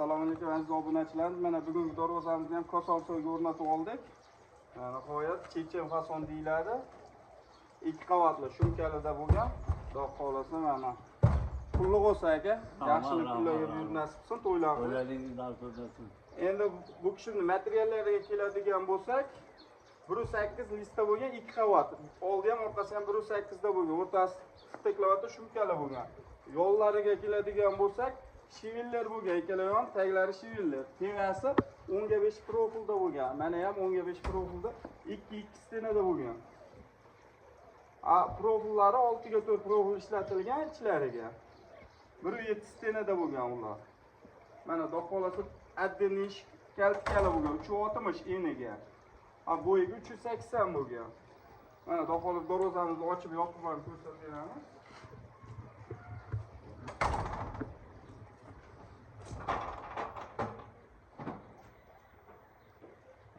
Assalomu alaykum aziz obunachilarimiz. Mana bugungi darvozamizni ham Kosonsoyga o'rnatib oldik. Nihoyat chechen fason deyiladi. 2 qavatli shumkalida bo'lgan. Xudo xohlasa mana pulli bo'lsa aka, yaxshilik kunlarga buyurib nasib qilsin, to'ylar qilib. To'ylaringiz baraka. Endi bu kishini materiallariga keladigan bo'lsak, 1.8 lista bo'lgan, 2 qavat. Oldi ham orqasi ham 1.8 da bo'lgan, o'rtasi steklovati shumkali bo'lgan. Yo'llariga keladigan bo'lsak, shiviller bo'lgan, ikkala ham taglari shiviller. Tevasi 10 ga 5 profilda bo'lgan. Mana ham 10 ga 5 profilda 2-2 stenada bo'lgan. A profillari 6 ga 4 profil ishlatilgan ichlariga. 1.7 stenada bo'lgan ular. Mana xudo xohlasa отдельный eshik kaltikali bo'lgan, 3.60 eniga. A bo'yiga 380 bo'lgan. Mana xudo xohlasa darvozamizni ochib yopib ham ko'rsatib beramiz.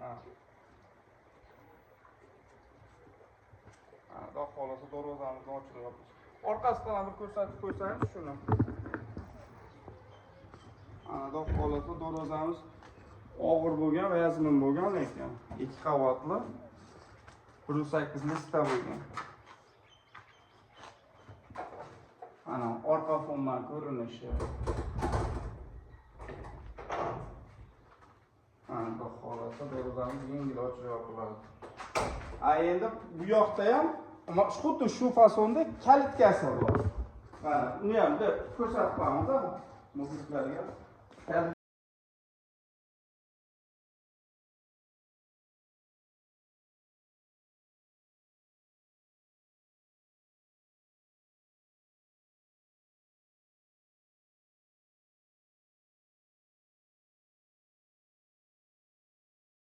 Ha. Ha, xudo xohlasa darvozamizni ochib yopamiz. Orqasidan ham bir ko'rsatib qo'ysangiz shuni. Ana xudo xohlasa darvozamiz og'ir bo'lgan, vazmin bo'lgan, lekin 2 qavatli 1.8 lista bo'lgan. Ana orqa fondan ko'rinishi. Ana xudo xohlasa darvozamiz yengil ochib yopiladi. A endi bu yoqda ham xuddi shu fasonda kalitkasi bor. Mana uni ham bir ko'rsatib qo'yamiz muxlislarga. Kalitkasi